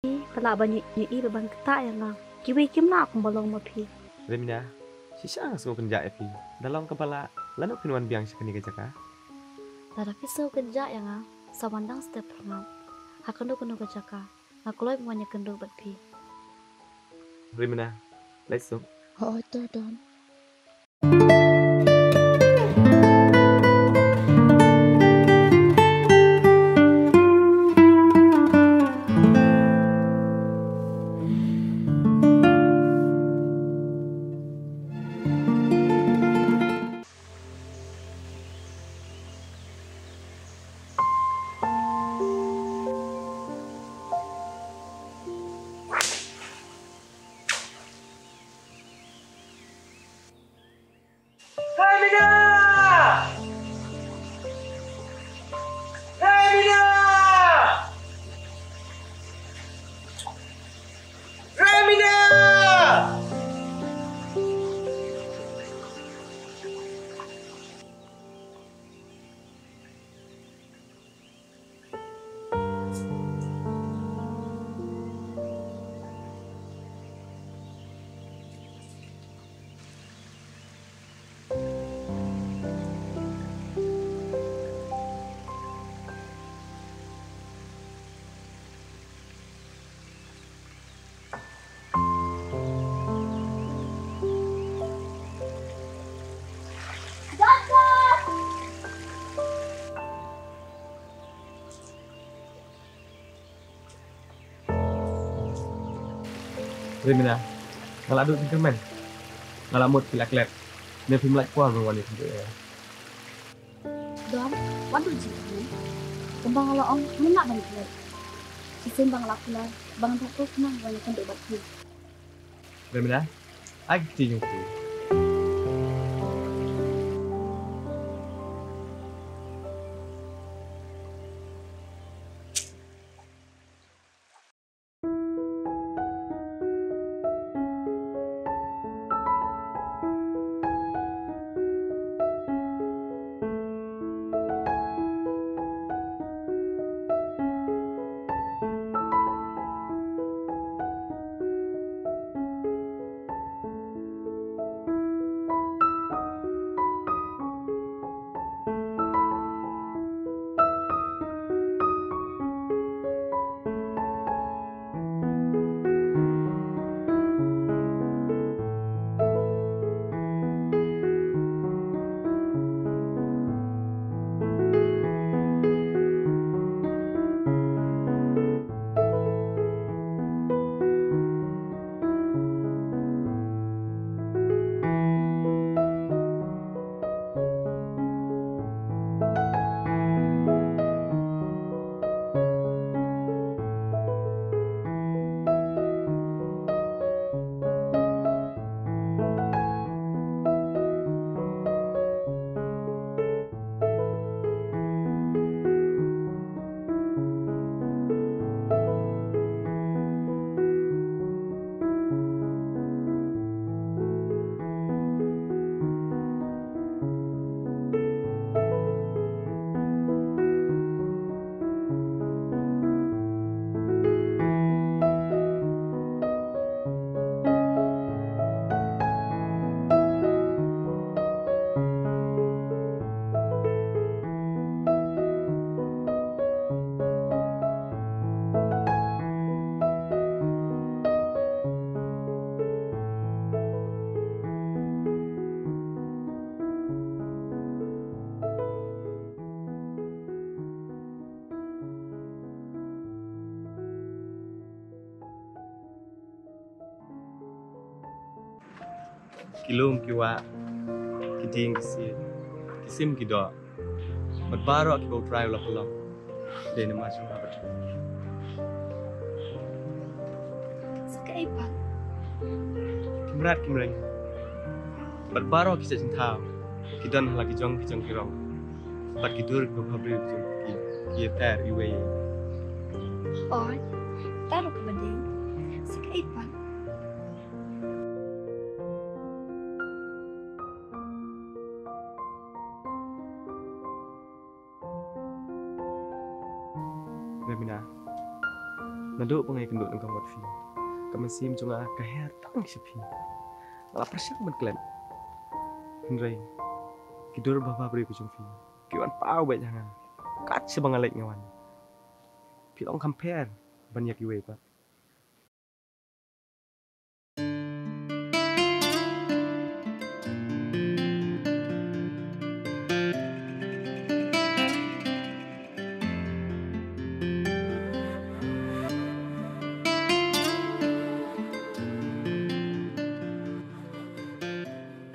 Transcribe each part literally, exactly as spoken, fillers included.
Phi, ba lah ban ïohi ba ban ktah ïa nga. Kiwei kim lah kumba long ma phi. Remina, shisha nga sngew kynjah ïa phi. Da long kaba lah, lano phin wan biang sha kane ka jaka? Lada phi sngew kynjah ïa nga, sa wan dang step pyrngam. Ha kano kano ka jaka, nga kloi ban wan ïakynduh bad phi. Remina, leit suk. Hooid to Don. Remina! Remina! Remina! Remina, nga la duh jingkyrmen. Nga la mut phi la klet. Ne phim lait kwah ban wan ïakynduh ïa nga. Don, wat duh jingkyrmen. Kumba nga la ong, ngim lah ban klet. Shisien ba nga la kular ba ngan ïakynduh bad phi. Remina, ai ka kti jong phi. Ki lum ki wah, ki dieng ki siej, ki sim ki doh, bad baroh kiba U Trai u la pynlong, dei namar jong nga bad phi. Sa kaei pat? Ki mrad ki mreng bad baroh ki jait jingthaw ki don ha la ki jong ki jong ki rong, bad ki dur kiba bhabriew ki jong ki, ki ïater iwei ïa iwei. Oi, tang ruh kaba dei. Sa kaei pat? Remina, Naduh ba nga ïakynduh nyngkong bad phi, ka mynsiem jong nga ka her tang sha phi. Nga la pyrshang ban klet, hynrei ki dur bha bha briew ki jong phi ki wan paw beit ha nga. Kat shaba nga leit nga wan, phi long kham pher ban ïa kiwei pat.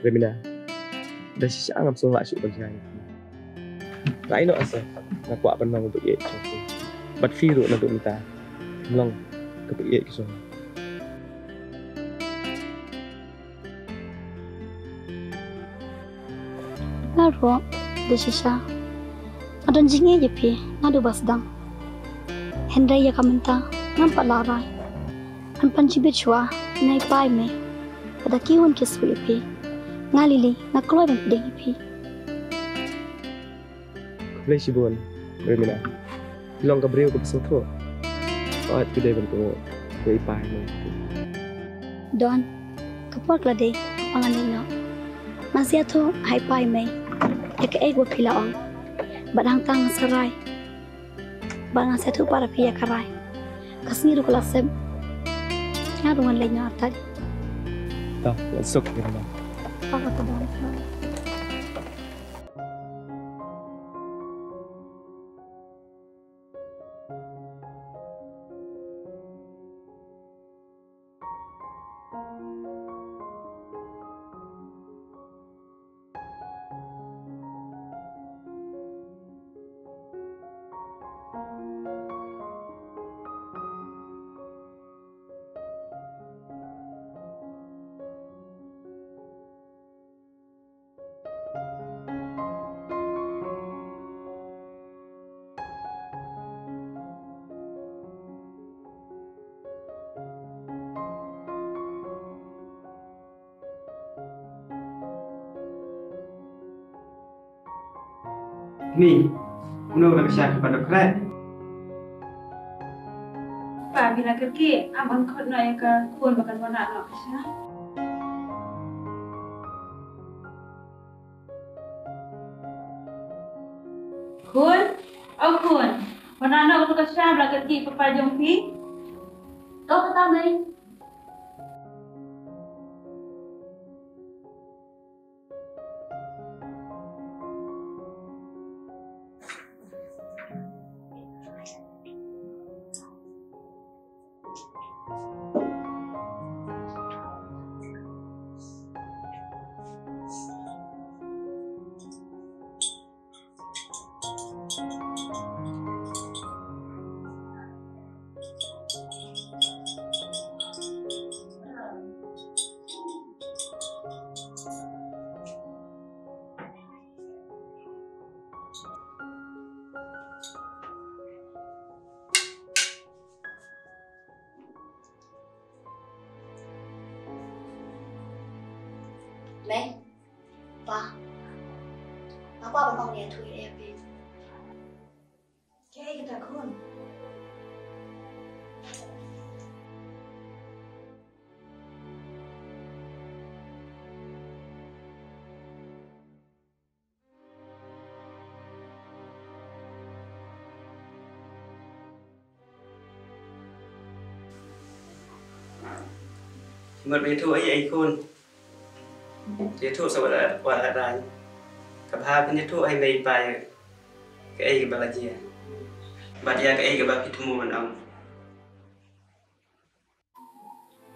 Remina, da shisha ngam sngewlah shuh ban jngai. Rai noh asa, nga kwah ban long kaba ïeit jong phi. Bad phi ruh naduh mynta long kaba ïeit jong nga. Nga ruh da shisha nga don jingïeit ïa phi naduh ba sdang. Hynrei ïa ka mynta ngam pat lah rai. Ngan pan jingpynshwa na i pa i mei. Bad da ki khun ki shu ïa phi, nga Lily nga kloi ban pdiang ïa phi. Khublei shibun Remina. Phi long ka briew kaba sngewthuh. Wat phi dei ban kohnguh ïa i pa i mei. Don, ka por ka la dei ba ngan leit noh. Ngan sa ïathuh ha i pa i mei ïa kaei kaba phi la ong. Bad hangta ngan sa rai. Bad ngan sa ïathuh pat ïa phi ïa ka rai. Ka sngi ruh ka la sep. Nga ruh ngan leit noh artat. To, leit suk ïa ka. To, ka to don. Ni, uno na ka sha ki pandok kret. Pa, bila kerki am on khot na ya ka khun ba kan wana na ka sha. Khun, oh khun, wana na ka sha bila kerki papa jong phi. To kata mai. Mei, pa, nga kwah ban ong ïa phi, ïa phi. Kaei kata khun? Mut ba ïathuh ei ei khun. Ïathuh sa wat la, wat la dang. Kaba phin ïathuh ha i mei i pa ïa kaei kaba la jia bad ïa kaei kaba phi thmu ban ong.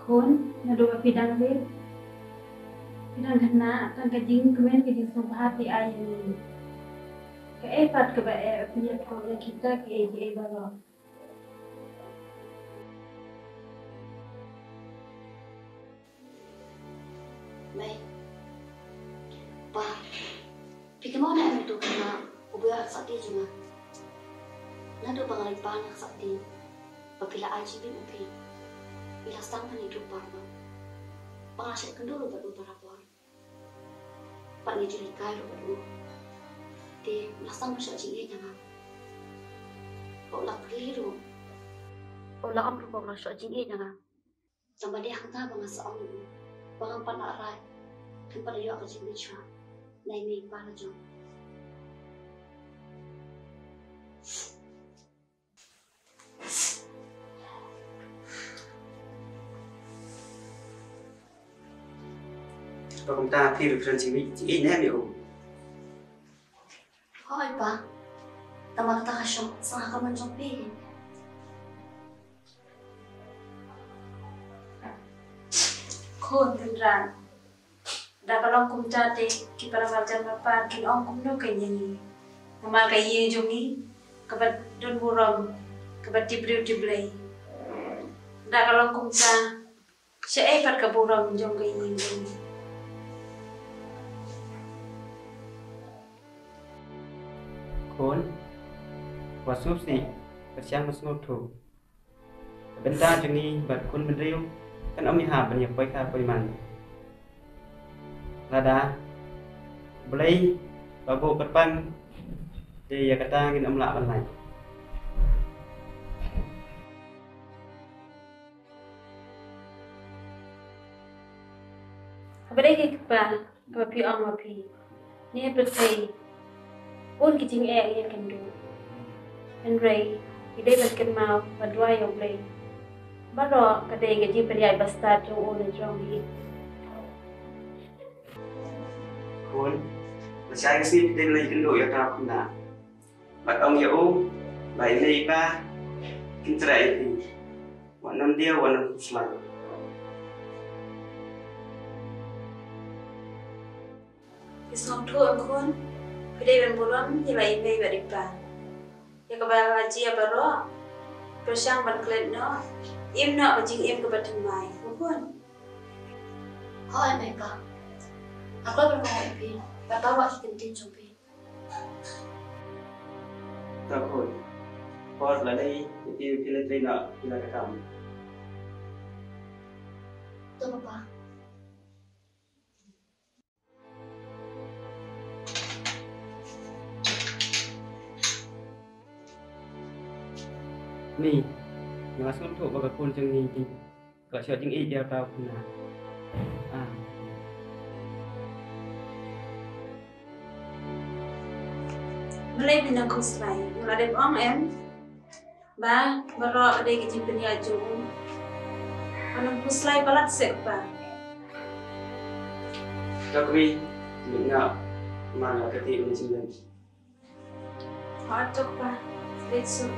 Khun, naduh ba phi dang rit, phi dang khynnah tang ka jingkmen ka jingsngewbha phi ai ïa ngi. Kaei pat kaba eh, phi ïathuh ïa kita kiei kiei baroh. Mei, pa, phi kynmaw ne em ïa uto u khynnah uba ïoh ha ka sakti jong nga? Naduh ba nga leit pan ha ka sakti ba phi la ai jingmut ïa phi, phi la sdang ban ïathuh pat ba nga la shait kynduh ruh bad u barabor. Bad ngi ju leit kai ruh bad u. Te nga la sdang ban shah jingïeit ïa nga. Bad u la kylli ruh. U la ong ruh ba u la shoh jingïeit na nga. Tang ba dei hangta ba nga sa ong ïa u ba ngam pat lah rai, kan pat ïoh ka jingbishwa na i mei i pa la jong. Ba kumta phi ruh phi don jingïeit, jingïeit ne em ïa u? Hooid pa. Tang ba kata ka shong sha ka mon jong phi. Khun Tynrah, da ka long kumta te ki para marjan mapar kin ong kumno kein ïa ngi? Namar ka ïing jong ngi kaba don burom, kaba tip briew tip Blei. Da ka long kumta, shaei pat ka burom jong ka ïing jong ngi? Khun, wat sngewsih, pyrshang ban sngewthuh. Ka bynta jong ngi bad khun bynriew kan ym ïahap ban ïa poi kha poi man. Lada U Blei u la buh kyrpang, te ïa kata ngin ym lah ban lait. Haba dei ki kpa, kaba phi ong ma phi, ngi ha pyrthei, bun ki jingeh ngi ïakynduh. Hynrei ngi dei ban kynmaw ban duwai ïa U Blei. Baroh ka dei ka jingpynïaid bastad jong u na jrong ngi. Khun, lashai ka sngi phi dei ban ïakynduh ïa uta u khynnah. Bad ong ïa u ba i mei i pa kin treh ïa phi. Wat nang diaw, wat nang khuslai. Phi sngewthuh em khun, phi dei ban burom ïa la i mei bad i pa. Ïa kaba la jia baroh, pyrshang ban klet noh, im noh ka jingim kaba thymmai, em khun? Hooid mei pa. Nga kwah ban ong ïa phi, bad paw ïa ki ktien jong phi. To khun, por la dei, ïa phi phi la trei noh ïa la ka kam. To papa. Mei, nga la sngewthuh ba ka khun jong ngi ka la shoh jingïeit ïa uta u khynnah. Ah. Balei phi nang khuslai? Nga la dep ong em ba baroh ka dei ka jingpynïaid jong u. Wat nang khuslai palat seh kpa. To kmie, mih noh, ma nga la kynti une u jingleit. Hooid to kpa, leit suk.